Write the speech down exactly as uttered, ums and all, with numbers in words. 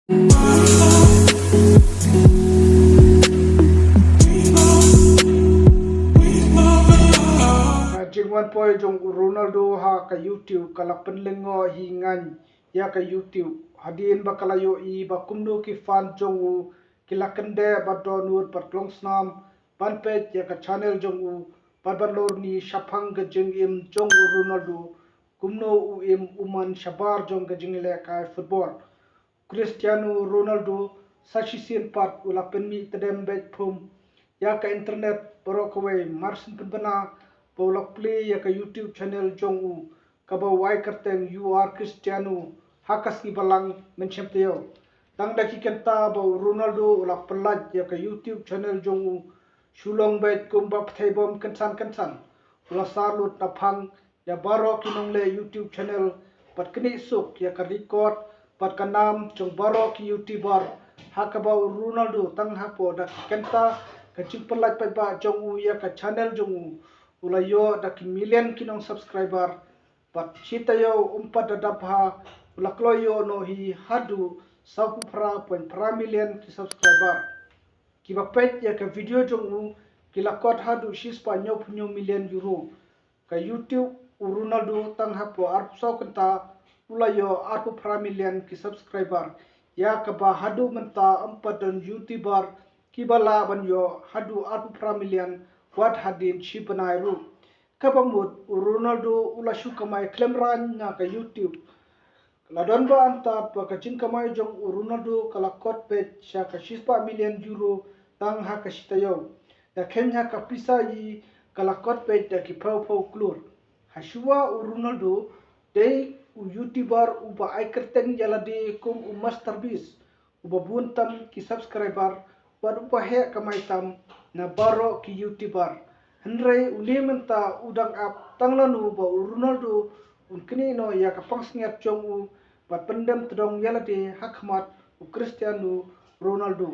Ka jingwan poi jong u Ronaldo ha ka YouTube ka la pynlyngngoh hi ngan ïa ka YouTube hadien ba ka la ïohi ba kumno ki fan jong u ki la kyndeh bad dohnud bad klongsnam ban peit ïa ka channel jong u bad ban lorni shaphang ka jingim jong u Ronaldo, kumno u im u man shabar jong ka jinglehkai football. Cristiano Ronaldo sa shisien pat u la pynmih tdem beit phum ïa ka internet baroh kawei mar syn pynbna ba u la plie ïa ka YouTube channel jong u kaba u ai kyrteng You Are Cristiano ha ka sngi Balang mynshem taïew. Tang da ki kynta ba u Ronaldo u la pyllait ïa ka YouTube channel jong u, shu long beit kumba pynthei bom kynsan kynsan u la sar lut na phang ïa baroh ki nongleh YouTube channel bad knieh suk ïa ka record bad ka nam jong baroh ki YouTuber ha kaba u Ronaldo tang hapoh da ki kynta ka jingpyllait paidbah jong u ïa ka channel jong u u la ïoh da ki million ki nong subscriber bad shi taïew um pat da dap bha u la kloi ïoh noh hi haduh sawphew phra point phra million ki subscriber. Kiba peit ïa ka video jong u ki la kot haduh shispah hynñiewphew hynñiew million euro. Ka YouTube u Ronaldo tang hapoh arphew saw kynta u la ïoh arphew phra million ki subscriber ïa kaba haduh mynta um pat don YouTuber kiba lah ban ïoh haduh arphew phra million wat hadien shi bnai ruh. Kaba mut u Ronaldo u la shu kamai khlem rang na ka YouTube. Ka la don ba antad ba ka jingkamai jong u Ronaldo ka la kot beit sha ka shispah million euro tang ha ka shi taïew. Da kheiñ ha ka pisa hi ka la kot beit da ki phew phew klur. Hashuwa u Ronaldo dei u YouTuber uba ai kyrteng ïa lade kum u masterpiece uba bun tam ki subscriber bad uba heh kamai tam na baroh ki YouTuber. Hynrei une mynta u dang ap tang lano ba u Ronaldo un knieh noh ïa ka pansngiat jong u bad pyndem tdong ïa lade ha khmat u Cristiano Ronaldo.